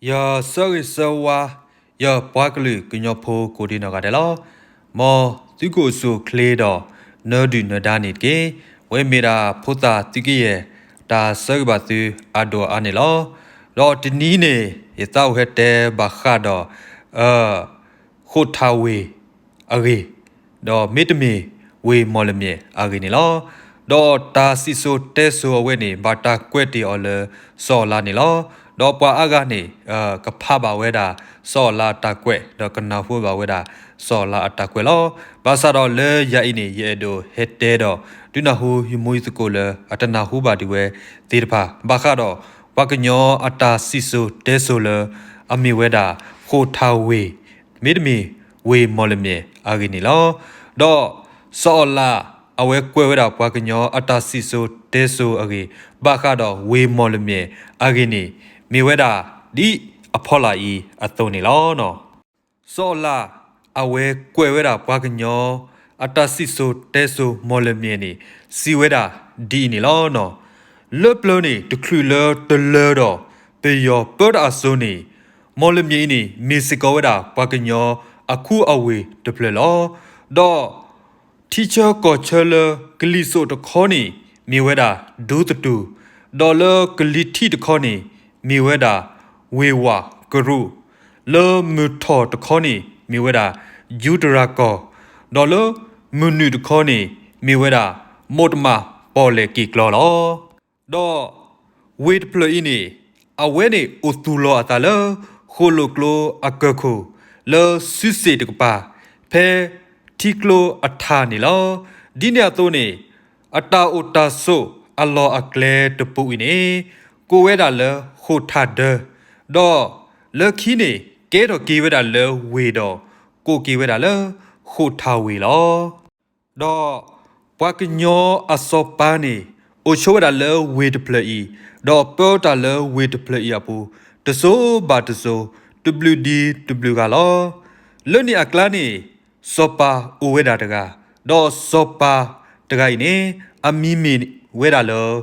ယဆၢဂ့ၤဆၢဝါ ယပှၤကလုာ်ကညီဖိကိးဒံနီၢ်ဂၤဒဲးလီၤ. မ်သုကအိၣ်ဆူၣ်အိၣ်ချ့ဒီး နၢဒုၣ်နၢဒါန့ၣ်တက့ၢ်. ဝဲမ့ၢ်ဒၣ်ဖိသၣ်သုကယဲၢ် တၢ်ဆၢဂ့ၤဘၣ်သုအဒိၣ်အါန့ၣ်လီၤ. ဒီးတနံၤန့ၣ် ယသးအိၣ်ဟဲတဲဘၣ်ဃးဒီး ဃိာ်ထၢ်ဝ့ၢ် အဂ့ၢ်, ဒီးမ့တမ့ၢ်ဝ့ၢ်မီၢ်လမၠဲၣ်အဂ့ၢ်န့ၣ်လီၤ. ဒီးတၢ်စံၣ်စိၤတဲစိၤအဝဲန့ၣ် ဘၣ်တၢ်ကွဲးတ့ၢ်အီၤလၢစီၤအၤလးန့ၣ်လီၤ. ဒီးပှၤအါဂၤန့ၣ် ကဖးဘၣ်ဝဲဒၣ်စီၤအၤလးအတၢ်ကွဲး ဒီးကနၢ်ဟူဘၣ်ဝဲဒၣ်စီၤအၤလးအတၢ်ကွဲးလီၤ. ဘၣ်ဆၣ်ဒီးလၢယၤအံၤန့ၣ် ယအဲၣ်ဒိးဟဲတဲဒီး ဒုးနၢ်ဟူယမူယသကိးလၢအတနၢ်ဟူဘၣ်ဒံးဝဲသ့ၣ်တဖၣ် ဘၣ်ဃးဒီးပှၤကညီအတၢ်စံၣ်စိၤတဲစိၤလၢ အမ့ၢ်ဝဲဒၣ်ဃိာ်ထၢ်ဝ့ၢ် မ့တမ့ၢ်ဝ့ၢ်မီၢ်လမၠဲၣ်အဂ့ၢ်န့ၣ်လီၤ. ဒီးစီၤအၤလး အဝဲကွဲးဝဲဒၣ်ပှၤကညီအတၢ်စံၣ်စိၤတဲစိၤအဂ့ၢ် ဘၣ်ဃးဒီးဝ့ၢ်မီၢ်လမၠဲၣ်အဂ့ၢ်န့ၣ် မ့ၢ်ဝဲဒၣ်ဒ်အဖီလာ်အံၤအသိးန့ၣ်လီၤ. စီၤအၤလး အဝဲကွဲးဝဲဒၣ်ပှၤကညီ အတၢ်စံၣ်စိၤတဲစိၤမီၢ်လမၠဲၣ်န့ၣ် စံးဝဲဒၣ်ဒ်အံၤန့ၣ်လီၤ. လၢပျၢၤန့ၣ် တချုးလၢတလၢၤဒီး ပယီၤပၢတၢ်အစိၤန့ၣ် မီၢ်လမၠဲၣ်အံၤန့ၣ် မ့ၢ်စ့ၢ်ကီးဝဲဒၣ်ပှၤကညီအခူအဝ့ၢ်တဖျၢၣ်လီၤ. ဒီး ထံဆၢကီၢ်ဆၢလၢကလံၤစိးတခီန့ၣ် မ့ၢ်ဝဲဒၣ်ဒူသတူၢ်, ဒီးလၢကလံၤထံးတခီန့ၣ် မ့ၢ်ဝဲဒၣ်ဝ့ၢ်ဝၣ်ကရူၢ်, လၢမုၢ်ထီၣ်တခီန့ၣ် မ့ၢ်ဝဲဒၣ်ယူတရၤကီၢ်, ဒီးလၢမုၢ်နုာ်တခီန့ၣ် မ့ၢ်ဝဲဒၣ်မိၢ်တမၢ်ပီၣ်လဲၣ်က့ၤကျီလီၤ. ဒီးဝ့ၢ်တဖျၢၣ်အံၤန့ၣ် အဝဲန့ၣ်အိၣ်သူၣ်လီၤအသးလၢ ဃိၣ်လိာ်ကျိအကၢၢ်ခိၣ် လၢစုစ့ၣ်တကပၤ ဖဲထံကျိအထးန့ၣ်လီၤ. ဒ်န့ၣ်အသိးန့ၣ် အတၢ်အိၣ်တၢ်ဆိးအလီၢ်အကျဲတပူၤအံၤန့ၣ် ကိးဝဲဒၣ်လၢဃိာ်ထၢ်ဒၢ, ဒီးလၢခံန့ၣ် ကဲထီၣ်က့ၤဝဲဒၣ်လၢဝ့ၢ်ဒီး ကိးက့ၤဝဲဒၣ်လၢဃိာ်ထၢ်ဝ့ၢ်လီၤ. ဒီးပှၤကညီအစီၤပၤန့ၣ် အိၣ်ဆိးဝဲဒၣ်လၢဝ့ၢ်တဖျၢၣ်အံၤ, ဒီးပၢတၢ်လၢဝ့ၢ်တဖျၢၣ်အံၤအပူၤ တစိၤဘၣ်တစိၤ, တဘျုးဒံတဘျုးဂၤလီၤ. လၢန့ၣ်အကျါန့ၣ် စီၤပၤအိၣ်ဝဲဒၣ်တဂၤ, ဒီးစီၤပၤတဂၤအံၤန့ၣ် အမံၤမ့ၢ်ဝဲဒၣ်လၢ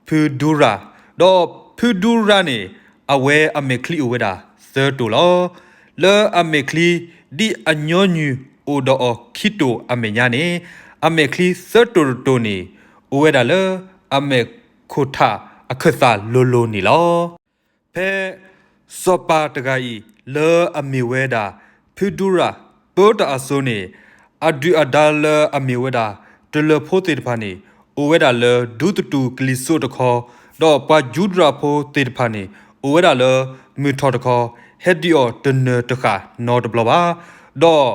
ဖုဒူရၤ, ဒီးဖုဒူရၤန့ၣ် အဝဲအမဲာ်ချံအိၣ်ဝဲဒၣ်သၢတိၢ်လီၤ. လၢအမဲာ်ချံ ဒ်အညီနုၢ်အိၣ်ဒီးအီၤခံတိၢ်အမဲာ်ညါန့ၣ် အမဲာ်ချံသၢတိၢ်တတိၢ်န့ၣ် အိၣ်ဝဲဒၣ်လၢအမဲာ်ခိၣ်ထးအခၢၣ်သးလိၤလိၤန့ၣ်လီၤ. ဖဲစီၤပၤတဂၤအံၤ လၢအမ့ၢ်ဝဲဒၣ် ဖုဒူရၤ ပၢတၢ်အစိၤန့ၣ် အဒုၣ်အဒါလၢအမ့ၢ်ဝဲဒၣ် တလၢၤဖိသ့ၣ်တဖၣ်န့ၣ် အိၣ်ဝဲဒၣ်လၢဒူသတူၢ်ကလံၤစိးတခီ, ဒီးပှၤယူဒရၤဖိသ့ၣ်တဖၣ်န့ၣ် အိၣ်ဝဲဒၣ်လၢမုၢ်ထီၣ်တခီ, ဟဲဒုးအီၤတနၢၤတဃၣ်နီတဘျီဘၣ်. ဒီး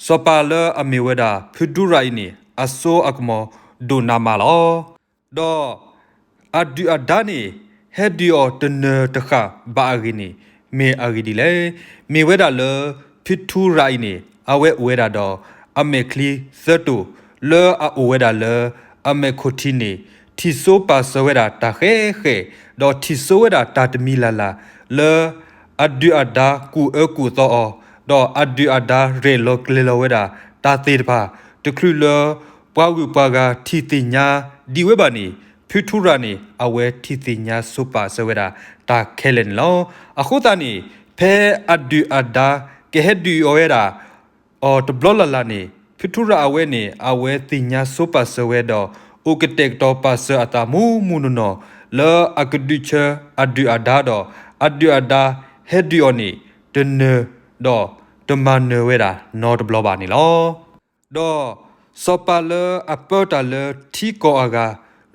စီၤပၤလၢအမ့ၢ်ဝဲဒၣ် ဖုဒူရၤအံၤန့ၣ် အစိအကမီၤဒိၣ်နးမးလီၤ. ဒီးအဒုၣ်အဒါန့ၣ် ဟဲဒုးအီၤတနၢၤတဃၣ်ဘၣ်အဂ့ၢ်န့ၣ် မ့ၢ်အဂ့ၢ်ဒ်လဲၣ်. မ့ၢ်ဝဲဒၣ်လၢ ဖုထူရၤအံၤန့ၣ် အဝဲအိၣ်ဝဲဒၣ်ဒီး အမဲာ်ချံသၢတိၢ် လၢအအိၣ်ဝဲဒၣ်လၢ အမဲာ်ခိၣ်ထံးန့ၣ် ထံၣ်စိပာ်စၢၤဝဲဒၣ်တၢ်ဃဲဃဲ, ဒီးထံၣ်စိဝဲဒၣ်တၢ်တမံၤလၢ်လၢ် လၢ အဒုၣ်အဒါကူၣ်အၢကူၣ်သီအီၤ, ဒီးအဒုၣ်အဒါရဲၣ်လီၤကျဲၤလီၤဝဲဒၣ်တၢ်သ့ၣ်တဖၣ်, တချုးလၢပှၤဂုၤပှၤဂၤထံၣ်သ့ၣ်ညါဒံးဝဲဘၣ်န့ၣ် ဖုထူရၤန့ၣ် အဝဲထံၣ်သ့ၣ်ညါစိပာ်စၢၤဝဲဒၣ်တၢ်ခဲလၢာ်န့ၣ်လီၤ. အဃိသတးန့ၣ် ဖဲအဒုၣ်အဒါကဟဲဒုးအီၤဝဲဒၣ် အီၤတဘျီလၢ်လၢ်န့ၣ် ဖုထူရၤအဝဲန့ၣ် အဝဲသ့ၣ်ညါစိပာ်စၢၤဝဲဒီး အိၣ်ကတဲာ်ကတီၤပာ်စၢၤအသးမူးမူးနီၢ်နီၢ် လၢအကဒုးဆၢအဒုၣ်အဒါဒီး အဒုၣ်အဒါဟဲဒုးအီၤန့ၣ် တနၢၤဒီးတမၤနၢၤဝဲဒၣ်နီတဘျီဘၣ်န့ၣ်လီၤ. ဒီးစီၤပၤလၢအပၢတၢ်လၢထံကီၢ်အဂၤ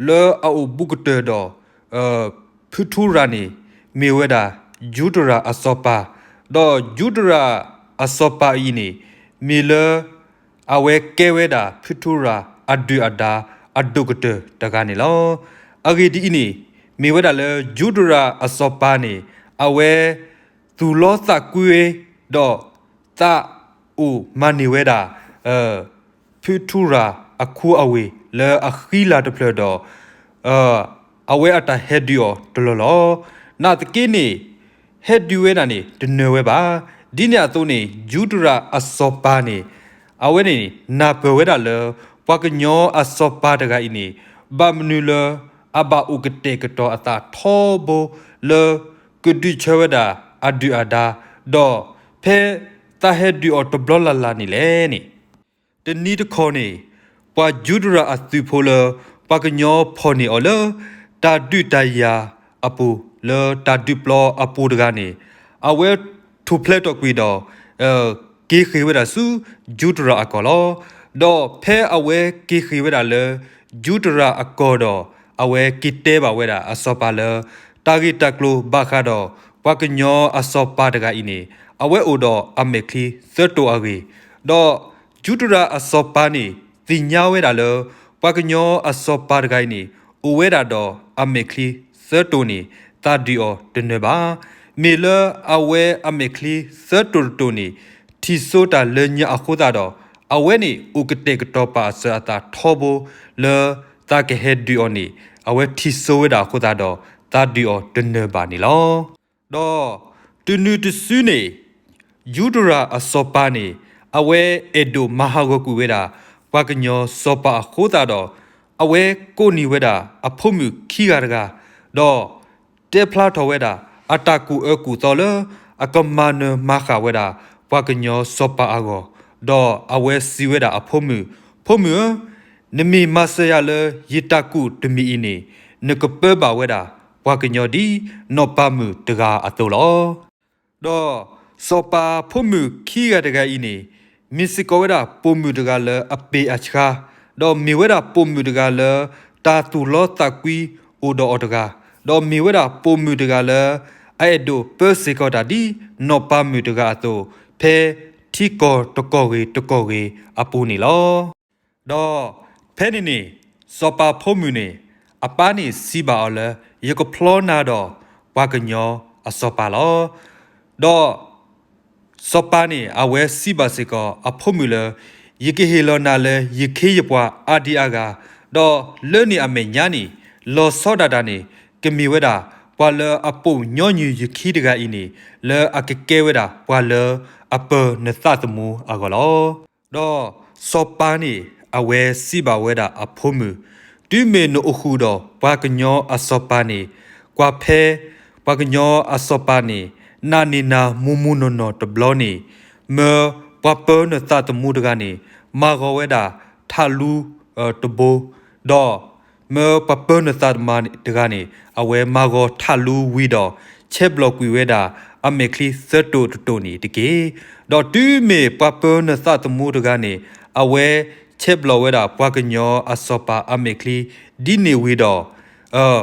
လၢအအိၣ်ဘူးကတၢၢ်ဒီး ဖုထူရၤန့ၣ် မ့ၢ်ဝဲဒၣ်ယူဒရၤအစီၤပၤ, ဒီးယူဒရၤအစီၤပၤအံၤန့ၣ် မ့ၢ်လၢ အဝဲကဲဝဲဒၣ်ဖုထူရၤအဒုၣ်အဒါအဒိၣ်ကတၢၢ်တဂၤန့ၣ်လီၤ. အဂ့ၢ်ဒ်အံၤန့ၣ် မ့ၢ်ဝဲဒၣ်လၢယူဒရၤအစီၤပၤန့ၣ် အဝဲ သူၣ်လီသးကွံဝဲ ဒီးသးအိၣ်မၤန့ၢ်ဝဲဒၣ် ဖုထူရၤအခူအဝ့ၢ်လၢအဃံလၤတဖျၢၣ်ဒီး အဝဲအတၢ်ဟဲဒုးအီၤတလီၢ်လီၤ. နာ်သက့န့ၣ် ဟဲဒုးဝဲဒၣ်န့ၣ် တနၢၤဝဲဘၣ်. ဒ်န့ၣ်အသိးန့ၣ် ယူဒရၤအစီၤပၤန့ၣ် အဝဲန့ၣ် နၢ်ပၢၢ်ဝဲဒၣ်လၢ ပှၤကညီအစီၤပၤတဂၤအံၤန့ၣ် ဘၣ်မနုၤလၢ အဘၣ်အိၣ်ကတဲာ်ကတီၤအသးထီဘိလၢ ကဒုးဆၢဝဲဒၣ် အဒုၣ်အဒါ, ဒီးဖဲသးဟဲဒုးအီၤတဘျီလၢ်လၢ်န့ၣ်လဲၣ်န့ၣ်, တနံၤတခီန့ၣ် ပှၤယူဒရၤအသုးဖိလၢ ပှၤကညီဖီၣ်န့ၢ်အီၤလၢ တၢ်ဒုးတၢ်ယၤအပူၤ လၢတၢ်ဒုးပျီအပူၤတဂၤန့ၣ် အဝဲထူၣ်ဖျဲးထီၣ်ကွံာ်ဒီး က့ၤဃ့ၢ်ဝဲဒၣ်ဆူ ယူဒရၤအကီၢ်လီၤ. ဒီးဖဲအဝဲက့ၤဃ့ၢ်ဝဲဒၣ်လၢ ယူဒရၤအကီၢ်ဒီး အဝဲက့ၤတဲဘၣ်ဝဲဒၣ်အစီၤပၤလၢ တၢ်ဂ့ၢ်တၢ်ကျိၤဘၣ်ဃးဒီး ပှၤကညီအစီၤပၤတဂၤအံၤန့ၣ် အဝဲအိၣ်ဒီးအမဲာ်ချံသၢတိာ်အဂ့ၢ်, ဒီးယူဒရၤအစီၤပၤန့ၣ် သ့ၣ်ညါဝဲဒၣ်လၢ ပှၤကညီအစီၤပၤတဂၤအံၤန့ၣ် အိၣ်ဝဲဒၣ်ဒီးအမဲာ်ချံသၢတိာ်န့ၣ် သးဒုးအီၤတနၢၤဘၣ်. မ့ၢ်လၢအဝဲအမဲာ်ချံသၢတိာ်တတိာ်န့ၣ် ထံၣ်စိတၢ်လၢညါအဃိသတးဒီး အဝဲန့ၣ်အိၣ်ကတဲာ်ကတီၤပာ်အစၢၤအသးထီဘိလၢ သးကဟဲဒုးအီၤန့ၣ် အဝဲထံၣ်စိဝဲဒၣ်အဃိသတးဒီး သးဒုးအီၤတနၢၤဘၣ်န့ၣ်လီၤ. ဒီးတုၤနုၤတစုန့ၣ် ယူဒရၤအစီၤပၤန့ၣ် အဝဲအဲၣ်ဒိးမၤဟးဂီၤကွံာ်ဝဲဒၣ် ပှၤကညီစီၤပၤအဃိသတးဒီး အဝဲကိးနံၤဝဲဒၣ်အဖိမုၣ်ခံဂၤတဂၤ, ဒီးတဲဖျါထီၣ်ဝဲဒၣ် အတၢ်ကူၣ်အၢကူၣ်သီလၢ အကမၤနၢၤမၤဃၣ်ဝဲဒၣ် ပှၤကညီစီၤပၤအဂီၢ်, ဒီးအဝဲစံးဝဲဒၣ်အဖိမုၣ်, ဖိမုၣ်ဧၢ, နမ့ၢ်မၤစၢၤယၤလၢယတၢ်ကူၣ်တမံၤအံၤန့ၣ် နကပၢဘၣ်ဝဲဒၣ် ပှၤကညီဒ်နီၢ်ပၤမုၣ်တဂၤအသိးလီၤ. ဒီးစီၤပၤဖိမုၣ်ခံဂၤတဂၤအံၤန့ၣ် မ့ၢ်စ့ၢ်ကီးဝဲဒၣ်ပိာ်မုၣ်တဂၤလၢအပ့ၢ်အဆှါ, ဒီးမ့ၢ်ဝဲဒၣ်ပိာ်မုၣ်တဂၤလၢ တၢ်သူၣ်လီသးကွံအိၣ်ဒီးအီၤတဂၤ, ဒီးမ့ၢ်ဝဲဒၣ်ပိာ်မုၣ်တဂၤလၢ အအဲၣ်ဒိးပၢစ့ၢ်ကီးတၢ်ဒ်နီၢ်ပၤမုၣ်တဂၤအသိး ဖဲထံကီၢ်တကီၢ်ဂ့ၤတကီၢ်ဂ့ၤအပူၤန့ၣ်လီၤ. ဒီးဖဲန့ၣ်န့ၣ် စီၤပၤဖိမုၣ်န့ၣ် အပၢ်န့ၣ်စံးဘၣ်အီၤလၢ ယကဖျီနၤဒီးပှၤကညီအစီၤပၤလီၤ. ဒီးစီၤပၤန့ၣ် အဝဲစံးဘၣ်စ့ၢ်ကီးအဖိမုၣ်လၢ ယကဟ့ၣ်လီၤနၤလၢယခ့ယပှၤအါဒံအါဂၤ, ဒီးလၢန့ၣ်အမဲာ်ညါန့ၣ် လီၤဆီဒၣ်တၢ်န့ၣ် ကမ့ၢ်ဝဲဒၣ် ပှၤလၢအပိာ်ညီနုၢ်ယခံတဂၤအံၤန့ၣ် လၢအကကဲဝဲဒၣ်ပှၤလၢအပၢၤနသးသမူအဂီၢ်လီၤ. ဒီးစီၤပၤန့ၣ် အဝဲစံးဘၣ်ဝဲဒၣ်အဖိမုၣ်, တုၤမ့ၢ်နအိၣ်ဃုာ်ဒီးပှၤကညီအစီၤပၤန့ၣ်, ကွၢ်ဖဲ ပှၤကညီအစီၤပၤန့ၣ် နာ်န့ၢ်နၤမူမူနီၢ်နီၢ်တဘျီန့ၣ်, မၢပှၤပၢၤနသးသမူတဂၤန့ၣ် မၤဂီၤဝဲဒၣ်ထးလူတဘိ, ဒီးမၢပှၤပၢၤနသးသမူတဂၤန့ၣ် အဝဲမၤဂီၤထးလူဝံၤဒီး ဆဲးဘျီၣ်ကွံာ်ဝဲဒၣ်အမဲာ်ချံသၢတိာ်တတိာ်န့ၣ်တက့ၢ်. ဒီးတုၤမ့ၢ်ပှၤပၢၤနသးသမူတဂၤန့ၣ် အဝဲဆဲးဘျီၣ်ဝဲဒၣ်ပှၤကညီအစီၤပၤအမဲာ်ချံဒ်န့ၣ်ဝံၤ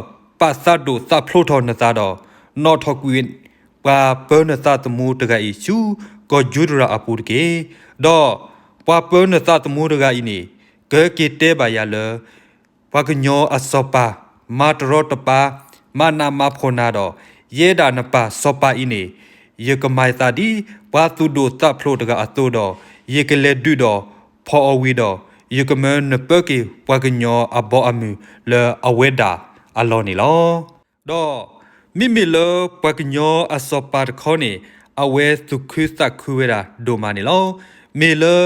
ဒီး ပာ်သးဒိၣ်သးဖျိးထီၣ်နသးဒီး နီၣ်ထီၣ်ကွံာ်ပှၤပၢၤနသးသမူတဂၤအံၤဆူကီၢ်ယူဒၤရၤအပူၤတက့ၢ်. ဒီးပှၤပၢၤနသးသမူတဂၤအံၤန့ၣ် ကက့ၤတဲဘၣ်ယၤလၢ ပှၤကညီအစီၤပၤ မၤတရီတပါ မၤနးမၤဖှီၣ်နၤဒီး ယဲဒၣ်နပၢ်စီၤပၤအံၤန့ၣ် ယကမၤယသးဒ်ပှၤသူၣ်ဒိၣ်သးဖျိးတဂၤအသိးဒီး ယကလဲၤဒုးဒီးဖီၣ်အီၤဝံၤဒီး ယကမၢနပၢက့ၤပှၤကညီအဘီအမုၢ်လၢအဝဲဒၣ်အလီၢ်န့ၣ်လီၤ. ဒီးမ့မ့ၢ်လၢပှၤကညီအစီၤပၤတခီန့ၣ် အဝဲသူၣ်ခုသးခုဝဲဒၣ်ဒိၣ်မးန့ၣ်လီၤ. မ့ၢ်လၢ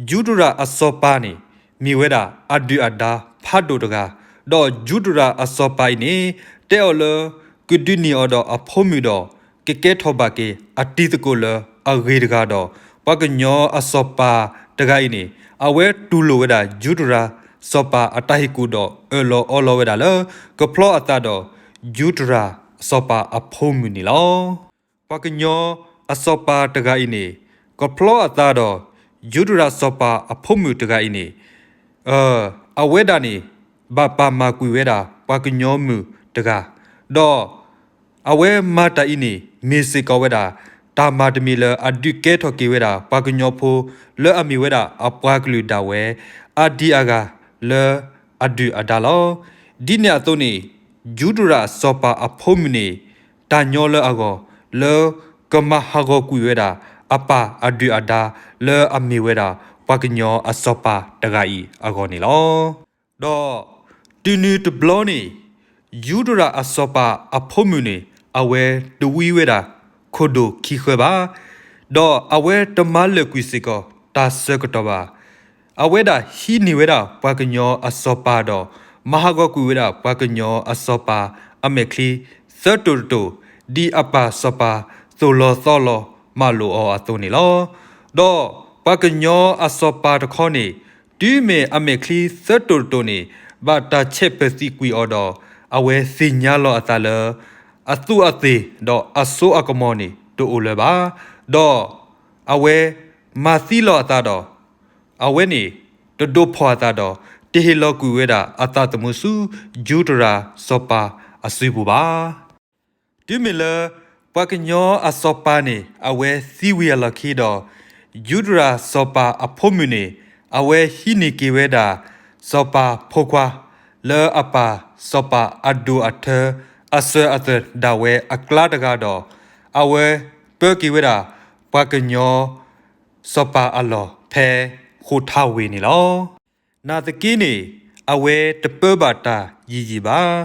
ယူဒၤရၤအစီၤပၤန့ၣ် မ့ၢ်ဝဲဒၣ်အဒုၣ်အဒါဖးဒိၣ်တဂၤ, ဒီးယူဒၤရၤအစီၤပၤအံၤန့ၣ် တဲအီၤလၢ ကဒုးန့ၢ်အီၤဒီးအဖိမုၣ်ဒီး ကကဲထီၣ်ဘၣ်က့ၤအတံၤသကိးလၢအဂ့ၤတဂၤဒီး ပှၤကညီအစီၤပၤတဂၤအံၤန့ၣ် အဝဲတူၢ်လိာ်ဝဲဒၣ်ယူဒၤရၤစီၤပၤအတၢ်ဟ့ၣ်ကူၣ်ဒီးအၢၣ်လီၤအီလီၤဝဲဒၣ်လၢ ကဖျီအသးဒီး ယူဒၤရၤစီၤပၤအဖိမုၣ်န့ၣ်လီၤ. ပှၤကညီအစီၤပၤတဂၤအံၤန့ၣ် ကဖျီအသးဒီး ယူဒၤရၤစီၤပၤအဖိမုၣ်တဂၤအံၤန့ၣ် အဝဲဒၣ်န့ၣ် ဘၣ်ပာ်မၤကွံာ်ဝဲဒၣ်ပှၤကညီမုၣ်တဂၤ, ဒီးအဝဲမၤတၢ်အံၤန့ၣ် မ့ၢ်စ့ၢ်ကီးဝဲဒၣ် တၢ်မၤတမံၤလၢအဒုးကဲထီၣ်က့ၤဝဲဒၣ် ပှၤကညီဖိလၢအမ့ၢ်ဝဲဒၣ်အပှၤကလုာ်ဒၣ်ဝဲ အါဒံအါဂၤလၢအဒုၣ်အဒါလီၤ. ဒ်န့ၣ်အသိးန့ၣ် ယူဒၤရၤစီၤပၤအဖိမုၣ်န့ၣ် တၢ်ညီလၢအဂီၢ် လၢကမၤဟးဂီၤကွံာ်ဝဲဒၣ် အပၢ်အဒုၣ်အဒါလၢအမ့ၢ်ဝဲဒၣ် ပှၤကညီအစီၤပၤတဂၤအံၤအဂီၢ်န့ၣ်လီၤ. ဒီးတုၤနုၤတဘျီန့ၣ် ယူဒၤရၤအစီၤပၤအဖိမုၣ်န့ၣ် အဝဲတဝံဝဲဒၣ်ခိၣ်ဒိၣ်ခံဃၢဘၣ်. ဒီးအဝဲတမၤလၢာ်ကွံာ်စ့ၢ်ကီးတၢ်ဆၢကတီၢ်ဘၣ်. အဝဲဒၣ်ဟံးန့ၢ်ဝဲဒၣ်ပှၤကညီအစီၤပၤဒီး မၤဟးဂီၤကွံာ်ဝဲဒၣ်ပှၤကညီအစီၤပၤအမဲာ်ချံသၢတိာ်တတိာ် ဒ်အပၢ်စီၤပၤ သိၣ်လီၤသီလီၤမၤလိာ်အီၤအသိးန့ၣ်လီၤ. ဒီးပှၤကညီအစီၤပၤတခီန့ၣ် တုၤမ့ၢ်အမဲာ်ချံသၢတိာ်တတိာ်န့ၣ် ဘၣ်တၢ်ဆဲးပၢၤသံကွံာ်အီၤဒီး အဝဲသ့ၣ်ညါလီၤအသးလၢ အသူးအသ့ၣ်ဒီးအစိအကမီၤန့ၣ် တအိၣ်လၢၤဘၣ်. ဒီးအဝဲမၤသံလီၤအသးဒီး အဝဲန့ၣ် တဒိးဖီၣ်အသးဒီး တဟ့ၣ်လီၤကွံာ်ဝဲဒၣ်အသးသမူဆူ ယူဒရၤစီၤပၤအစုပူၤဘၣ်. တုၤမ့ၢ်လၢ ပှၤကညီအစီၤပၤန့ၣ် အဝဲသံဝံၤအလီၢ်ခံဒီး ယူဒရၤစီၤပၤအဖိမုၣ်န့ၣ် အဝဲဟံးန့ၢ်က့ၤဝဲဒၣ် စီၤပၤဖိခွါ လၢအပၢ်စီၤပၤအဒိၣ်အထၢ အစၢၤအသွဲၣ်ဒၣ်ဝဲအကျါတဂၤဒီး အဝဲပၢက့ၤဝဲဒၣ် ပှၤကညီ စီၤပၤအလီၢ်ဖဲ ဃိးထါဝ့ၤန့ၣ်လီၤ. နာ်သက့န့ၣ် အဝဲတပၢဘၣ်တၢ်ယံာ်ယံာ်ဘၣ်.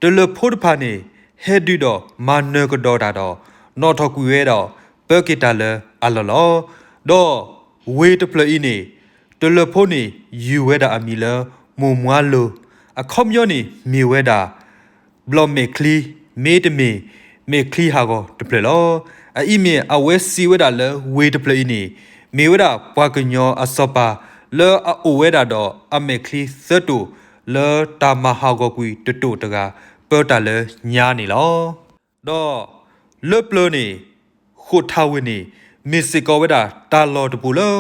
တလၢၤဖိတဖၣ်န့ၣ် ဟဲဒုးဒီးမၤနၢၤကဒီးတၢ်ဒီး နီၣ်ထီၣ်ကွံာ်ဝဲဒီး ပၢက့ၤတၢ်လၢအလီၢ်လီၤ. ဒီးဝ့ၤတဖျၢၣ်အံၤန့ၣ် တလၢၤဖိန့ၣ် ယုၢ်ဝဲဒၣ်အမံၤလၢ မိၢ်မွါလိၤ, အခီပညီန့ၣ် မ့ၢ်ဝဲဒၣ် ဘျီၣ်မဲာ်ချံ, မ့တမ့ၢ် မဲာ်ချံဟးဂီၤတဖျၢၣ်လီၤ. အအံၤမ့ၢ်အဝဲစံးဝဲဒၣ်လၢဝ့ၤတဖျၢၣ်အံၤန့ၣ် မ့ၢ်ဝဲဒၣ်ပှၤကညီအစီၤပၤ လၢအအိၣ်ဝဲဒၣ်ဒီးအမဲာ်ချံသၢတိာ် လၢတၢ်မၤဟးဂီၤကွံာ်တတိာ်တဂၤ ပၢတၢ်လၢညါန့ၣ်လီၤ. ဒီးလၢပျၢၤန့ၣ် ဃိးထါဝ့ၤန့ၣ် မ့ၢ်စ့ၢ်ကီးဝဲဒၣ်တၢ်လီၢ်တပူၤလၢ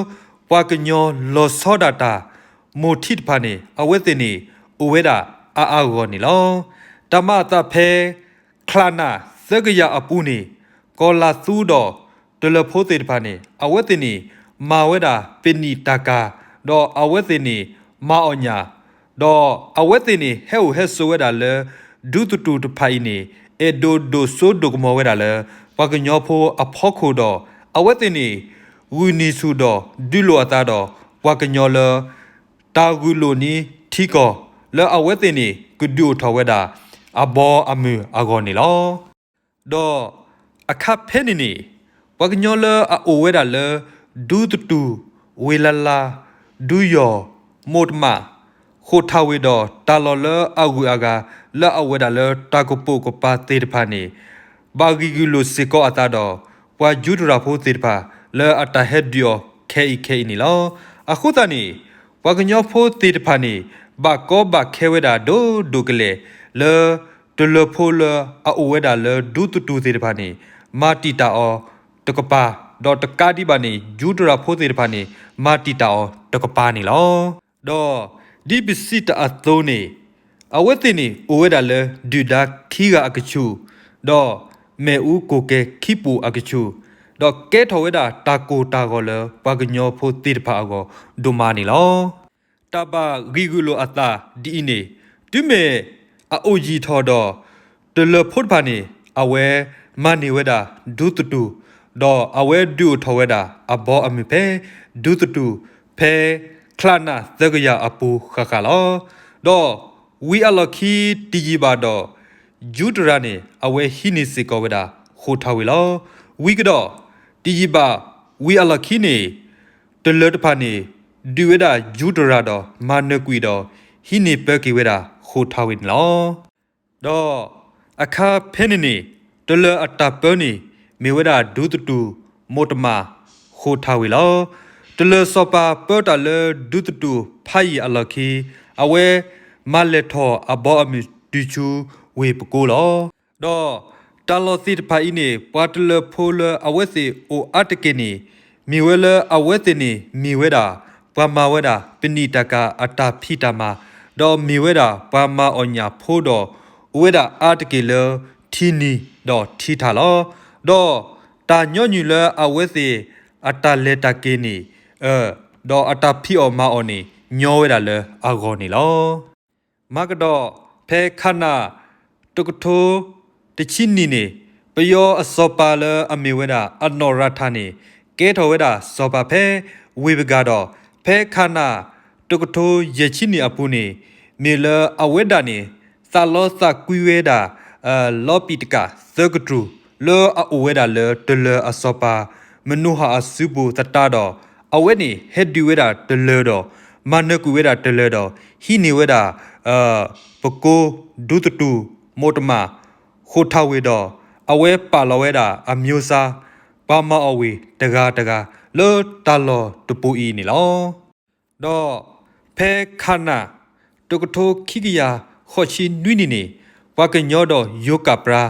ပှၤကညီလီၤဆီဒၣ်တၢ် မိၢ်ထံးတဖၣ်န့ၣ် အဝဲသ့ၣ်န့ၣ် အိၣ်ဝဲဒၣ်အါအါဂီၢ်ဂီၢ်န့ၣ်လီၤ. တၢ်မၤအသးဖဲ ချါနၣ်သၢကယၤအပူၤန့ၣ် ကီၤလၤသူဒီးတလၢၤဖိသ့ၣ်တဖၣ်န့ၣ် အဝဲသ့ၣ်န့ၣ် မၤဝဲဒၣ်ပနံာ်တၢ်ကၤ ဒီးအဝဲသ့ၣ်န့ၣ် မၤအီၣ်ညၣ် ဒီးအဝဲသ့ၣ်န့ၣ် ဟဲအိၣ်ဟဲဆိးဝဲဒၣ်လၢ ဒူသတူၢ်တဖၣ်အံၤန့ၣ် အဲၣ်ဒိးဒိၣ်စိဒိၣ်ကမီၤဝဲဒၣ်လၢ ပှၤကညီဖိအဖီခိၣ်ဒီး အဝဲသ့ၣ်န့ၣ် ဂုာ်န့ၢ်ဆူၣ်ဒီးဒုးလိာ်အသးဒီး ပှၤကညီလၢ တၢ်ဂုာ်လိာ်န့ၢ်ထံကီၢ် လၢအဝဲသ့ၣ်န့ၣ် ကဒုးအိၣ်ထီၣ်ဝဲဒၣ် အဘီအမုၢ်အဂီၢ်န့ၣ်လီၤ. ဒီးအခါဖဲန့ၣ်န့ၣ် ပှၤကညီလၢအအိၣ်ဝဲဒၣ်လၢ ဒူသတူၢ်, ဝ့ၢ်လါလါ, ဒူယီၢ်, မိၢ်တမး, ဃိးထါဝ့ၤဒီးတၢ်လီၢ်လၢအဂုၤအဂၤ လၢအအိၣ်ဝဲဒၣ်လၢတၢ်ကပိာ်ကပၤသ့ၣ်တဖၣ်န့ၣ် ဘၣ်ဂံၢ်ဂုာ်လိာ်စ့ၢ်ကီးအသးဒီး ပှၤယူဒရၤဖိသ့ၣ်တဖၣ် လၢအတၢ်ဟဲဒုးအီၤခဲအံၤခဲအံၤန့ၣ်လီၤ. အဃိသတးန့ၣ် ပှၤကညီဖိသ့ၣ်တဖၣ်န့ၣ် ဘၣ်ကီဘၣ်ခဲဝဲဒၣ်ဒိၣ်ဒိၣ်ကလဲာ် လၢတလၢၤဖိလၢအအိၣ်ဝဲဒၣ်လၢဒူသတူၢ်သ့ၣ်တဖၣ်န့ၣ် မၤတံာ်တာ်အီၤတကပၤ, ဒီးတကးဒံးဘၣ်န့ၣ် ယူဒရၤဖိသ့ၣ်တဖၣ်န့ၣ် မၤတံာ်တာ်အီၤတကပၤန့ၣ်လီၤ. ဒီးဒ်ပစံးတၢ်အသိးန့ၣ် အဝဲသ့ၣ်န့ၣ် အိၣ်ဝဲဒၣ်လၢဒုၣ်ဒါခံဂၤအကဆူး, ဒီးမ့ၣ်အူကိၢ်ကဲၤခံပူၤအကဆူး, ဒီးကဲထီၣ်ဝဲဒၣ်တၢ်ကိၢ်တၢ်ဂီၤလၢပှၤကညီဖိသ့ၣ်တဖၣ်အဂီၢ်ဒိၣ်မးန့ၣ်လီၤ. တၢ်ဘၣ်ဂံၢ်ဂုာ်လိာ်အသးဒ်အံၤန့ၣ် တုၤမ့ၢ်အအိၣ်ယံာ်ထီၣ်ဒီး တလၢၤဖိတဖၣ်န့ၣ် အဝဲမၤန့ၢ်ဝဲဒၣ်ဒူသတူၢ်, ဒီးအဝဲဒုးအိၣ်ထီၣ်ဝဲဒၣ်အဘီအမုၢ်ဖဲဒူသတူၢ် ဖဲချါနၣ်သၢကယၤအပူၤဃၣ်ဃၣ်လီၤ. ဒီးဝံၤအလီၢ်ခံတယံာ်ဘၣ်ဒီး ယူဒရၤန့ၣ် အဝဲဟံးန့ၢ်စ့ၢ်ကီးဝဲဒၣ်ဃိးထါဝ့ၤလီၤ. ဝံၤကဒီး တယံာ်ဘၣ်ဝံၤအလီၢ်ခံန့ၣ် တလၢၤတဖၣ်န့ၣ် ဒုးဝဲဒၣ်ယူဒရၤဒီးမၤနၢၤကွံာ်ဒီး ဟံးန့ၢ်ပၢက့ၤဝဲဒၣ်ဃိးထါဝ့ၤန့ၣ်လီၤ. ဒီးအခါဖဲန့ၣ်န့ၣ် တလၢၤအတၢ်ပၢန့ၣ် မ့ၢ်ဝဲဒၣ်ဒူသတူၢ်မိၢ်တမးဃိးထါဝ့ၤလီၤ. တလၢၤစီၤပၤပၢတၢ်လၢဒူသတူၢ်ဖးယံာ်အလီၢ်ခံ အဝဲမၤလဲၢ်ထီၣ်အဘီအမုၢ်တုၤဆူဝ့ၢ်ပကိလီၤ. ဒီးတၢ်လီၢ်သ့ၣ်တဖၣ်အံၤန့ၣ် ပှၤတလၢၤဖိလၢအဝဲသ့ၣ်အိၣ်အါတက့ၢ်န့ၣ် မ့ၢ်ဝဲလၢအဝဲသ့ၣ်န့ၣ်မ့ၢ်ဝဲဒၣ် ပှၤမၤဝဲဒၣ်ပနံာ်တၢ်ကၤအတၢ်ဖံးတၢ်မၤ, ဒီးမ့ၢ်ဝဲဒၣ်ပှၤမၤအီၣ်ညၣ်ဖိဒီး အိၣ်ဝဲဒၣ်အါတက့ၢ်လၢထံနံၤဒီးထံထးလီၤ. ဒီးတၢ်ညီနုၢ်လၢအဝဲသ့ၣ်အတၢ်လဲၤတၢ်က့ၤန့ၣ် ဒီးအတၢ်ဖံးအီၣ်မၤအီၣ်န့ၣ် ညီဝဲဒၣ်လၢအဂီၢ်န့ၣ်လီၤ. မၤကဒီး ဖဲခါနၣ် တကထိတဆံနံၣ်န့ၣ် ပယီၤအစီၤပၤလၢအမ့ၢ်ဝဲဒၣ်အနီၢ်ရၤထၣ်န့ၣ် ကဲထီၣ်ဝဲဒၣ်စီၤပၤဖဲဝ့ၢ်ပဂၤဒီး ဖဲခါနၣ် တကထိယဲၢ်ဆံနံၣ်အပူၤန့ၣ် မ့ၢ်လၢအဝဲဒၣ်န့ၣ် သးလီသးကွံဝဲဒၣ် လီပံာ်တကးသၢကတြူၢ် လၢအအိၣ်ဝဲဒၣ်လၢတလၢၤအစီၤပၤ မနူၤဟၣ်အစုပူၤသတးဒီး အဝဲန့ၣ်ဟဲဒုးဝဲဒၣ်တလၢၤဒီး မၤနၢၤကွံာ်ဝဲဒၣ်တလၢၤဒီး ဟံးန့ၢ်ဝဲဒၣ် ပကိဒူသတူၢ်မိၢ်တမး ဃိးထါဝ့ၤဒီး အဝဲပာ်လီၤဝဲဒၣ်အမျိုးစား ပှၤမၤအီၣ်ဝ့ၢ်တဂၤတဂၤ လၢတၢ်လီၢ်တပူၤအံၤန့ၣ်လီၤ. ဒီးဖဲခါနၣ် တကထိခံကယၤဃိးဆံနွံနံၣ်န့ၣ် ပှၤကညီဒီးယိၤကၣ်ပြၢ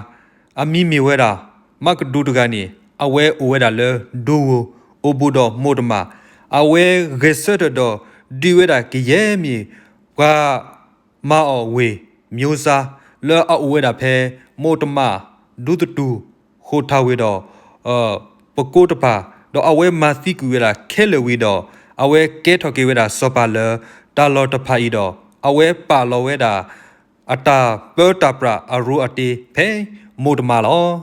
အမံၤမ့ၢ်ဝဲဒၣ် မၢ်ကဒူးတဂၤန့ၣ် အဝဲအိၣ်ဝဲဒၣ်လၢဒူဝိၤ အိၣ်ဘူးဒီးမိၢ်တမၢ် အဝဲဂဲၤဆၢထၢၣ်ဒီးဒုးဝဲဒၣ်ကယဲၢ်မ့ၢ် ပှၤမၤအီၣ်ဝ့ၢ် မျိုးစား လၢအအိၣ်ဝဲဒၣ်ဖဲ မိၢ်တမၢ် ဒူသတူၢ် ဃိးထၣ်ဝ့ၤဒီး ပကိးတဖၣ် ဒီးအဝဲမၤသံကွံာ်ဝဲဒၣ်ခဲလၢာ်ဝံၤဒီး အဝဲကဲထီၣ်က့ၤဝဲဒၣ်စီၤပၤလၢတၢ်လီၢ်တဖၣ်အံၤဒီး အဝဲပာ်လီၤဝဲဒၣ် အတၢ်ပၢတၢ်ပြးအရိအတ့ဖဲမိၢ်တမၢ်လီၤ.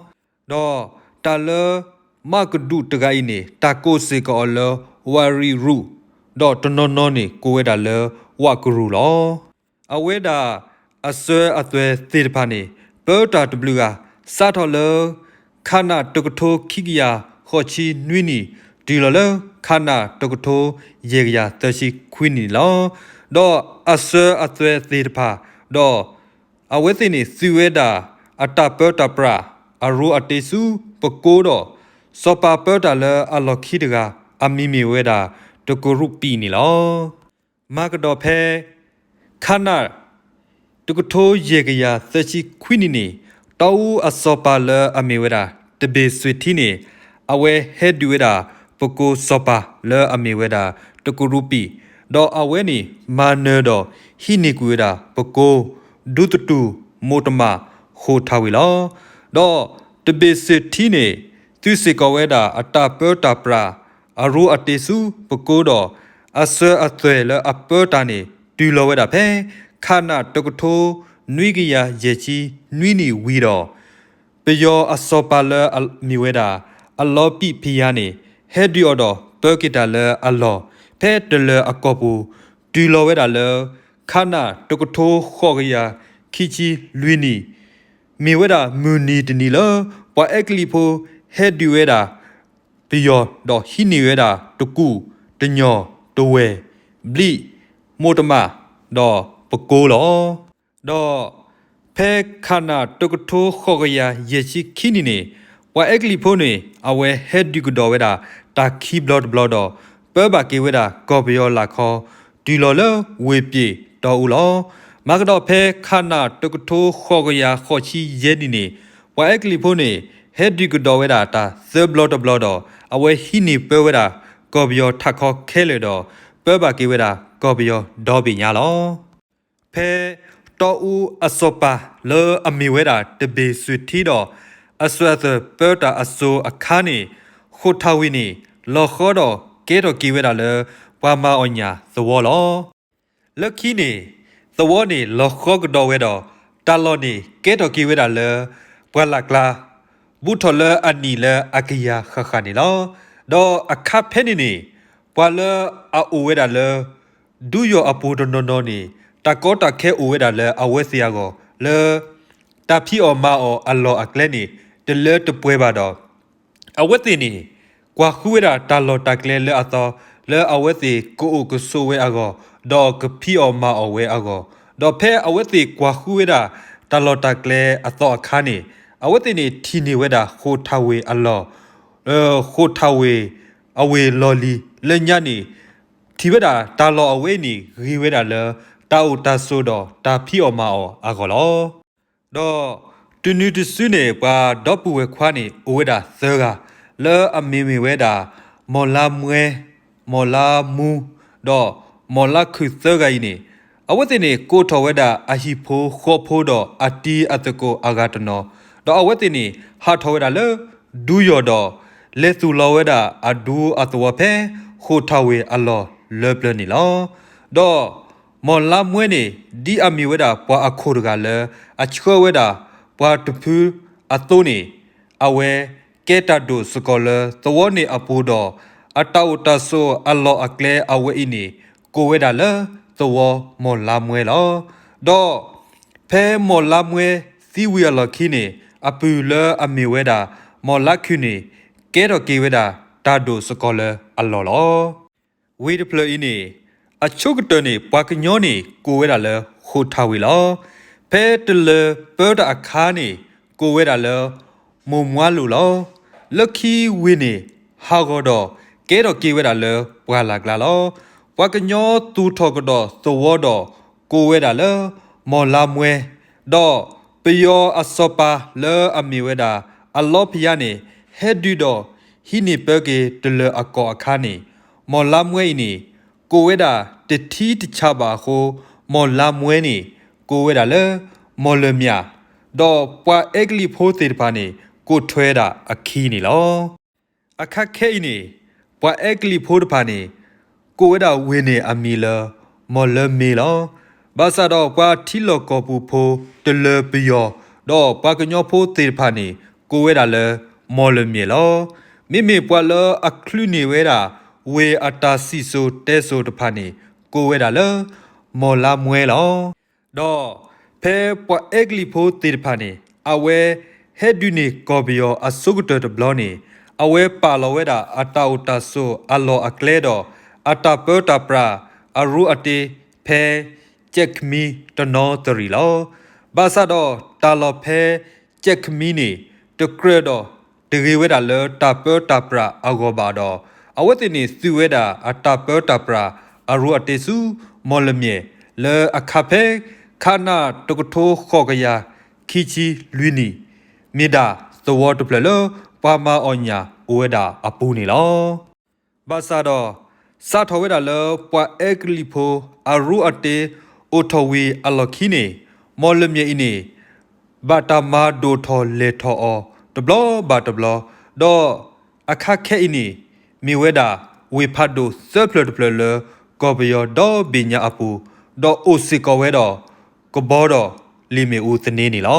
ဒီးတၢ်လၢ မၢ်ကဒူးတဂၤအံၤန့ၣ် တၢ်ကိးစ့ၢ်ကီးအီၤလၢ ဝၤရံၤရူး ဒီးတနီၤနီၤန့ၣ်ကိးဝဲဒၣ်လၢ ဝၣ်ကရူၢ်လီၤ. အဝဲဒၣ်အစၢၤအသွဲၣ်သ့ၣ်တဖၣ်န့ၣ် ပၢတၢ်တဘျုးဂၤ စးထီၣ်လၢ ခါနၣ်တကထိခံကယၤဃိးဆံနွံနံၣ် တုၤလီၤလၢခါနၣ်တကထိယဲၢ်ကယၤသၢဆံခွံနံၣ်န့ၣ်လီၤ. ဒီးအစၢၤအသွဲၣ်သ့ၣ်တဖၣ် ဒီး အဝဲသ့ၣ်န့ၣ်သုးဝဲဒၣ်အတၢ်ပၢတၢ်ပြး အရိအတ့ဆူပကိးဒီး စီၤပၤပၢတၢ်လၢအလီၢ်ခံတဂၤ အမံၤမ့ၢ်ဝဲဒၣ် တကရူးပံၣ်န့ၣ်လီၤ. မၤကဒီးဖဲ ခါနၣ် တကထိယဲၢ်ကယၤသၢဆံခွံနံၣ်န့ၣ် တီအူအစီၤပၤလၢအမ့ၢ်ဝဲဒၣ် တဘ့ၣ်စွ့ၤထံန့ၣ် အဝဲဟဲဒုးဝဲဒၣ် ပကိးစီၤပၤလၢအမ့ၢ်ဝဲဒၣ် တကရူးပံၣ် ဒီးအဝဲန့ၣ်မၤနၢၤဒီးဟံးန့ၢ်ကွံာ်ဝဲဒၣ်ပကိး ဒူသတူၢ် မိၢ်တမၢ် ဃိးထၣ်ဝ့ၤလီၤ. ဒီးတဘ့ၣ်စွ့ၤထံန့ၣ် သုးစ့ၢ်ကီးဝဲဒၣ်အတၢ်ပၢတၢ်ပြး အရိအတ့ဆူပကိးဒီး အစၢၤအသွဲၣ်လၢအပၢတၢ်န့ၣ် တုၤလီၤဝဲဒၣ်ဖဲ ခါနၣ်တကထိ နွံကယၤယဲၢ်ဆံနွံနံၣ်ဝံၤဒီး ပယီၤအစီၤပၤလၢအမ့ၢ်ဝဲဒၣ် အလီပံးဖံယါန့ၣ် ဟဲဒုးအီၤဒီးပၢက့ၤတၢ်လၢအလီၢ် ဖဲတလၢၤအကီၢ်ပူၤ တုၤလီၤဝဲဒၣ်လၢ ခါနၣ်တကထိဃိးကယၤခံဆံလွံၢ်နံၣ် မ့ၢ်ဝဲဒၣ်မုၢ်နံၤတနံၤလၢ ပှၤအဲကလံးဖိဟဲဒုးဝဲဒၣ် ပယီၤဒီးဟံးန့ၢ်ဝဲဒၣ် တကူၣ်, တညီၣ်, တဝဲၢ်, ဘျံး, မိၢ်တမၢ်, ဒီးပကိးလီၤ. ဒီးဖဲ ခါနၣ်တကထိဃိးကယၤယဲၢ်ဆံခံနံၣ်န့ၣ် ပှၤအဲကလံးဖိန့ၣ် အဝဲဟဲဒုးကဒီးဝဲဒၣ် တၢ်ခံဘျီတဘျီဒီး ပၢဘၣ်က့ၤဝဲဒၣ် ကီၢ်ပယီၤလၢခီ တုၤလီၤလၢဝ့ၢ်ပၠ့ၣ်တီအူလီၤ. မၤကဒီးဖဲ ခါနၣ်တကထိဃိးကယၤဃိးဆံယဲၢ်နံၣ်န့ၣ် ပှၤအဲကလံးဖိန့ၣ် ဟဲဒုးကဒီးဝဲဒၣ်တၢ်သၢဘျီတဘျီဒီး အဝဲဟံးန့ၢ်ပၢဝဲဒၣ် ကီၢ်ပယီၤထးခီခဲလၢာ်ဒီး ပၢဘၣ်က့ၤဝဲဒၣ် ကီၢ်ပယီၤဒီဘ့ၣ်ညါလီၤ. ဖဲတီအူအစီၤပၤလၢအမ့ၢ်ဝဲဒၣ် တဘ့ၣ်စွ့ၤထံဒီး အစၢၤအသွဲၣ်ပၢတၢ်အစိၤအခါန့ၣ် ဃိးထၣ်ဝ့ၤန့ၣ် လီၤဃီဒီးကဲထီၣ်က့ၤဝဲဒၣ်လၢ ပှၤမၤအီၣ်ညၣ်သဝီလီၤ. လၢခံန့ၣ် သဝီန့ၣ်လီၤဃီကဒီးဝဲဒီး တၢ်လီၢ်န့ၣ်ကဲထီၣ်က့ၤဝဲဒၣ်လၢ ပှၢ်လၢ်ကျါ ဘူးထီၣ်လၢအနံၣ်လၢအကယၤဃၣ်ဃၣ်န့ၣ်လီၤ. ဒီးအခါဖဲန့ၣ်န့ၣ် ပှၤလၢအအိၣ်ဝဲဒၣ်လၢ ဒူယီၢ်အပူၤတနီၤနီၤန့ၣ် တၢ်ကီတၢ်ခဲအိၣ်ဝဲဒၣ်လၢအဝဲသ့ၣ်အဂီၢ် လၢ တၢ်ဖံးအီၣ်မၤအီၣ်အလီၢ်အကျဲန့ၣ် တလၢတပှဲၤဘၣ်ဒီး အဝဲသ့ၣ်န့ၣ် ကွၢ်ဃုဝဲဒၣ်တၢ်လီၢ်တၢ်ကျဲလၢအသီ လၢအဝဲသ့ၣ်ကအိၣ်ကဆိးဝဲအဂီၢ် ဒီးကဖံးအီၣ်မၤအီၣ်ဝဲအဂီၢ်, ဒီးဖဲအဝဲသ့ၣ်ကွၢ်ဃုဝဲဒၣ် တၢ်လီၢ်တၢ်ကျဲအသီအခါန့ၣ် အဝဲသ့ၣ်န့ၣ်ထံၣ်န့ၢ်ဝဲဒၣ် ဃိးထၣ်ဝ့ၤအလီၢ် ဃိးထၣ်ဝ့ၤ အဝ့ၢ်လီၢ်လံၤလၢညါန့ၣ် ထံၣ်ဝဲဒၣ်တၢ်လီၢ်အဝဲအံၤန့ၣ် ဂ့ၤဝဲဒၣ်လၢ တၢ်အိၣ်တၢ်ဆိးဒီးတၢ်ဖံးအီၣ်မၤအီၣ်အဂီၢ်လီၤ. ဒီးတုၤနုၤတစုန့ၣ် ပှၤဒီပုၢ်ဝဲၢ်ခွါန့ၣ် အိၣ်ဝဲဒၣ်သၢဂၤ လၢအမံၤမ့ၢ်ဝဲဒၣ် မီၢ်လါမွဲ, မီၢ်လါမူ, ဒီးမီၢ်လါခုၣ်သၢဂၤအံၤန့ၣ် အဝဲသ့ၣ်န့ၣ် ကိးထီၣ်ဝဲဒၣ်အဟံၣ်ဖိဃီဖိဒီးအတံၤအသကိးအဂၤတနီၤ, ဒီးအဝဲသ့ၣ်န့ၣ် ဟးထီၣ်ဝဲဒၣ်လၢ ဒူယီၢ်ဒီး လဲၤသူၣ်လီၤဝဲဒၣ်အဒူအသဝီဖဲ ဃိးထၣ်ဝ့ၤအလီၢ်လၢပျၢၤန့ၣ်လီၤ. ဒီးမီၢ်လါမွဲန့ၣ် ဒ်အမ့ၢ်ဝဲဒၣ်ပှၤအခိၣ်တဂၤလၢ အဆှၢဝဲဒၣ် ပှၤတဖုအသိးန့ၣ် အဝဲကဲတၢ်ဒိၣ်စ့ၢ်ကီးလၢသဝီန့ၣ်အပူၤဒီး အတၢ်အိၣ်တၢ်ဆိးအလီၢ်အကျဲအဝဲအံၤန့ၣ် ကိးဝဲဒၣ်လၢသဝီမီၢ်လါမွဲလီၤ. ဒီးဖဲမီၢ်လါမွဲသံဝံၤအလီၢ်ခံန့ၣ် အပုၢ်လၢအမ့ၢ်ဝဲဒၣ် မီၢ်လါခုၣ်န့ၣ် ကဲထီၣ်က့ၤဝဲဒၣ်တၢ်ဒိၣ်စ့ၢ်ကီးလၢအလီၢ်လီၤ. ဝ့ၢ်တဖျၢၣ်အံၤန့ၣ် အဆိကတၢၢ်န့ၣ် ပှၤကညီန့ၣ် ကိးဝဲဒၣ်လၢ ဃိးထၣ်ဝ့ၤလီၤ. ဖဲတလၢၤပၢတၢ်အခါန့ၣ် ကိးဝဲဒၣ်လၢ မိၢ်မွါလိာ်လီၤ. လၢခံဝ့ၢ်န့ၣ် ဟးဂီၤဒီးကဲထီၣ်က့ၤဝဲဒၣ်လၢပှၢ်လၢ်ကျါလီၤ. ပှၤကညီသူၣ်ထီၣ်ကဒီးသဝီဒီးကိးဝဲဒၣ်လၢ မီၢ်လါမွဲ, ဒီးပယီၤအစီၤပၤလၢအမ့ၢ်ဝဲဒၣ် အလီဖယါန့ၣ် ဟဲဒုးဒီးဟံးန့ၢ်ပၢက့ၤတလၢၤအကီၢ်အခါန့ၣ် မီၢ်လါမွဲအံၤန့ၣ် ကိးဝဲဒၣ်တထံတဆးဘၣ်အဃိ မီၢ်လါမွဲန့ၣ် ကိးဝဲဒၣ်လၢ မီၢ်လၢၢ်မၠး, ဒီးပှၤအဲကလံးဖိသ့ၣ်တဖၣ်န့ၣ် ကိးထွဲဒၣ်အခံန့ၣ်လီၤ. အခါခဲအံၤန့ၣ် ပှၤအဲကလံးဖိတဖၣ်န့ၣ် ကိးဝဲဒၣ်ဝ့ၢ်န့ၣ်အမံၤလၢ မီၢ်လၢမ့လီၤ. ဘၣ်ဆၣ်ဒီးပှၤထံလီၢ်ကီၢ်ပူၤဖိ တလၢၤပယီၤ ဒီးပှၤကညီဖိသ့ၣ်တဖၣ်န့ၣ် ကိးဝဲဒၣ်လၢ မီၢ်လၢၢ်မၠဲၣ်လီၤ. မ့မ့ၢ်ပှၤလၢအချုးန့ၢ်ဝဲဒၣ် ဝ့ၢ်အတၢ်စံၣ်စိၤတဲစိၤတဖၣ်န့ၣ် ကိးဝဲဒၣ်လၢ မီၢ်လါမွဲလီၤ. ဒီးဖဲပှၤအဲကလံးဖိသ့ၣ်တဖၣ်န့ၣ် အဝဲဟဲဒုးန့ၢ်ကီၢ်ပယီၤအစိကတၢၢ်တဘျီန့ၣ် အဝဲပာ်လီၤဝဲဒၣ်အတၢ်အိၣ်တၢ်ဆိးအလီၢ်အကျဲဒီး အတၢ်ပၢတၢ်ပြးအရူအတ့ ဖဲ ကၠဲးကမံတနီသရံၣ်လီၤ. ဘၣ်ဆၣ်ဒီးတၢ်လီၢ်ဖဲ ကၠဲးကမံန့ၣ် တကြၢးဒီးတဂ့ၤဝဲဒၣ်လၢတၢ်ပၢတၢ်ပြးအဂီၢ်ဘၣ်ဒီး အဝဲသ့ၣ်န့ၣ်သုးဝဲဒၣ်အတၢ်ပၢတၢ်ပြးအရူအတ့ဆူ မီၢ်လၢၢ်မၠဲၣ် လၢအခါဖဲ ခးနၣ်တကထိဃိးကယၤခံဆံလွံၢ်နံၣ် မ့ၢ်ဒၣ်သဝီတဖျၢၣ်လၢပှၤမၤအီၣ်ညၣ်အိၣ်ဝဲဒၣ်အပူၤန့ၣ်လီၤ. ဘၣ်ဆၣ်ဒီး စးထီၣ်ဝဲဒၣ်လၢပှၤအဲကလံးဖိအရူအတ့အိၣ်ထီၣ်ဝံၤအလီၢ်ခံန့ၣ် မီၢ်လၢၢ်မၠဲၣ်အံၤန့ၣ် ဘၣ်တၢ်မၤဒိၣ်ထီၣ်လဲၢ်ထီၣ်အီၤတဘျီဘၣ်တဘျီ, ဒီးအခါခဲအံၤန့ၣ် မ့ၢ်ဝဲဒၣ်ဝ့ၢ်ဖးဒိၣ်သၢဖျၢၣ်တဖျၢၣ်လၢကီၢ်ပယီၤဒီဘ့ၣ်ညါအပူၤ, ဒီးအိၣ်စ့ၢ်ကီးဝဲဒီး ကဘီဒီးလ့ၣ်မ့ၣ်အူသန့န့ၣ်လီၤ.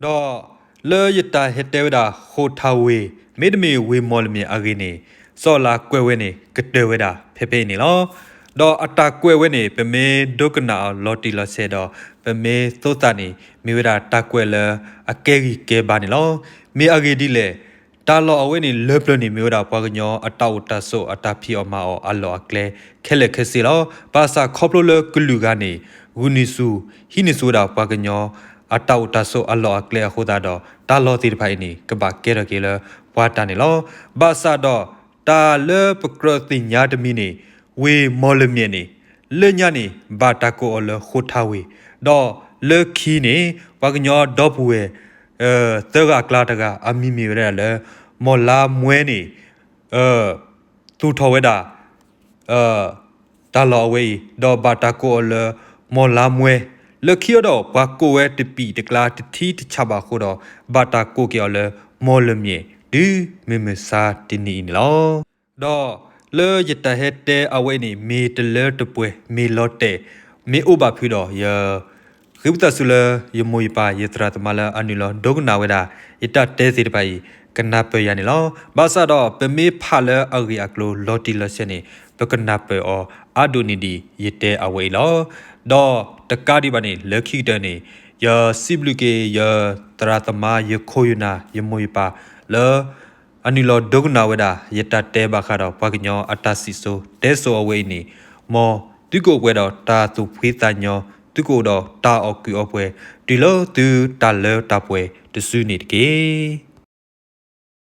ဒီးလၢယတၢ်ဟဲတဲဝဲဒၣ်ဃိးထၣ်ဝ့ၢ် မ့တမ့ၢ်ဝ့ၢ်မီၢ်လၢၢ်မၠဲၣ်အဂ့ၢ်န့ၣ် စီၤအၤလးကွဲးဝဲန့ၣ် ကတၢၢ်ဝဲဒၣ်ဖဲဖဲအံၤန့ၣ်လီၤ. ဒီးအတၢ်ကွဲးဝဲန့ၣ် ပမ့ၢ်ဒိကနၣ်အီၤလီၤတံၢ်လီၤဆဲးဒီး ပမ့ၢ်သိသးန့ၣ် မ့ၢ်ဝဲဒၣ်တၢ်ကွဲးလၢအကဲဂံၢ်ကဲဘါန့ၣ်လီၤ. မ့ၢ်အဂ့ၢ်ဒ်လဲၣ်, တၢ်လီၢ်အဝဲန့ၣ်လၢပျၢၤန့ၣ် မ့ၢ်ဝဲဒၣ်ပှၤကညီအတၢ်အိၣ်တၢ်ဆိးအတၢ်ဖံးအီၣ်မၤအီၣ်အလီၢ်အကျဲ ခဲလၢာ်ခဲဆ့လီၤ. ဘၣ်ဆၣ်ခီဖျိလၢကလုာ်ဂၤန့ၣ် ဂုာ်န့ၢ်ဆူၣ် ဟံးန့ၢ်ဆူၣ်ဝဲဒၣ်ပှၤကညီအတၢ်အိၣ်တၢ်ဆိးအလီၢ်အကျဲအဃိသတးဒီး တၢ်လီၢ်သ့ၣ်တဖၣ်အံၤန့ၣ် ကဘၣ်ကဲထီၣ်က့ၤလၢပှၤတၢ်န့ၣ်လီၤ. ဘၣ်ဆၣ်ဒီး တၢ်လၢပကြၢးသ့ၣ်ညါတမံၤန့ၣ် ဝ့ၢ်မီၢ်လၢၢ်မၠဲၣ်န့ၣ် လၢညါန့ၣ် ဘၣ်တၢ်ကိးအီၤလၢဃိးထၣ်ဝ့ၢ်, ဒီးလၢခံန့ၣ် ပှၤကညီဒီပုၢ်ဝဲၢ် သၢဂၤအကျါတဂၤ အမံၤမ့ၢ်ဝဲဒၣ်လၢ မီၢ်လါမွဲန့ၣ် သူၣ်ထီၣ်ဝဲဒၣ် တၢ်လီၢ်အဝဲအံၤ ဒီးဘၣ်တၢ်ကိးအီၤလၢ မီၢ်လါမွဲ, လၢခံအံၤဒီး ပှၤကိးဝဲတပံာ်တကျါတထံတဆးဘၣ်အဃိဒီး ဘၣ်တၢ်ကိးက့ၤအီၤလၢ မီၢ်လၢၢ်မၠဲၣ် တုၤမုၢ်မဆါတနံၤအံၤန့ၣ်လီၤ. ဒီးလၢယတၢ်ဟဲတဲအဝဲအံၤန့ၣ် မ့ၢ်တလၢတပှဲၤ မ့ၢ်လီၤတဲာ် မ့ၢ်အိၣ်ဘၣ်ဖုးဒီး ယ ဃ့ဝံသးစူၤလၢယမိၢ်ယပၢ် ယသရၣ်သမါလၢအနုာ်လီၤဒိကနၣ်ဝဲဒၣ် ယတၢ်တဲသ့ၣ်တဖၣ်အံၤ ကနၢ်ပၢၢ်ယၤန့ၣ်လီၤ. ဘၣ်ဆၣ်ဒီး ပမ့ၢ်ဖးလၢအဂ့ၢ်အကျိၤလီၤတံၢ်လီၤဆဲးန့ၣ် ပကနၢ်ပၢၢ်အီၤအါဒိၣ်န့ၢ်ဒံးယတဲအဝဲအံၤလီၤ. ဒီးတကးဒံးဘၣ်န့ၣ် လၢခံကတၢၢ်န့ၣ် ယစံးဘျုးက့ၤယသရၣ်သမါ ယခိၣ်ယနၢ် ယမိၢ်ယပၢ် လၢ အနုာ်လီၤဒိကနၣ်ဝဲဒၣ် ယတၢ်တဲဘၣ်ဃးဒီးပှၤကညီအတၢ်စံၣ်စိၤတဲစိၤအဝဲအံၤန့ၣ် မ်သုကအိၣ်ပှဲၤဒီးတၢ်သူၣ်ဖှံသးညီ, သုကအိၣ်ဒီးတၢ်အီၣ်ကုးအီပှဲၤ တုၤလၢသုတၢ်လၢတၢ်ပှဲၤတစုန့ၣ်တက့ၢ်.